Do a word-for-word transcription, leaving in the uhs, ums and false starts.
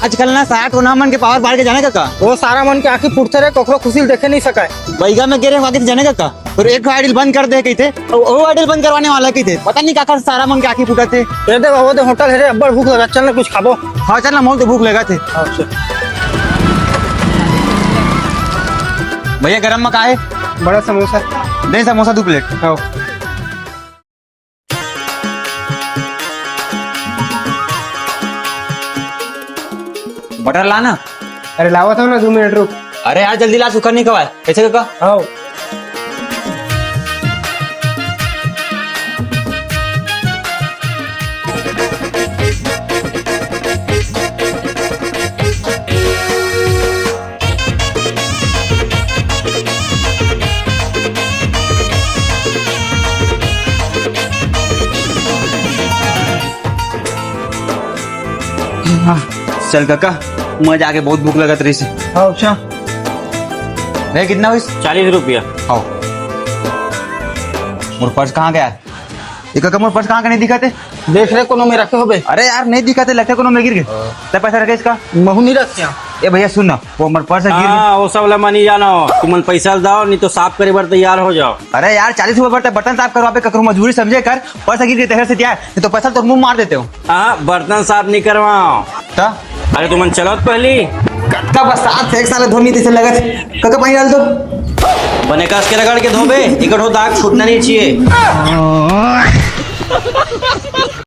आजकल ना सारा टोना मन के पावर बाढ़ के जाने का का? वो सारा मन के आंखी फूटते रहे, ककरो खुशी ल देखे नहीं सकाय। बैगा में गिरे आगे से जाने का का? और एक आइडियल बंद कर दे कहिथे, और वो आइडियल बंद करवाने वाला कहिथे। पता नहीं काकर सारा मन के आंखी फूटत हे। ये दे बाबा, दे होटल है रे, अब्बड़ भूख लगा, चल ना कुछ खाबो। हाँ, चल ना, मोल तो भूख लगा थे। हाँ, चल। भैया, गरम में का है? बड़ा समोसा। दे समोसा दो प्लेट। हाँ। बटर ला ना। अरे लावत हूँ ना, दो मिनट रुक। अरे यार, जल्दी ला, सुखा नहीं खवाए। कैसे का? हाँ। हाँ, चल काका, मैं जाके बहुत भूख लगत रही से। हाँ, अच्छा। भैया, कितना हुई? चालीस रुपया। आओ। मोर पर्स कहाँ गया? ये काका, मोर पर्स कहाँ का नहीं दिखा थे? देख रे, कोनो में रखे होबे। अरे यार, नहीं दिखा थे, लगता कोनो में गिर गए। ते पैसा रखे इसका? महू नहीं रखे। ए भैया, सुन ना, वो हमर पर्स गिर गया। हाँ, वो सब ला मनी जानो, तुमन पैसा ला दाओ, नहीं तो साफ करे बर तैयार हो जाओ। अरे यार, चालीस रुपया बर ते बर्तन साफ करवा पे ककरो मजबूरी समझे कर, पर्स गिर गया तेहर से क्या है? नहीं तो पैसा तो मुंह मार देते हो। हाँ, बर्तन साफ नहीं करवाओ। ता? अरे तुमन चलो तो पहली। कत्ता बरसात से एक साल धोनी तैसे लगत। काका पानी डाल दो। बने कस के रगड़ के धोबे, इकट्ठो दाग छूटना नहीं चाहिए।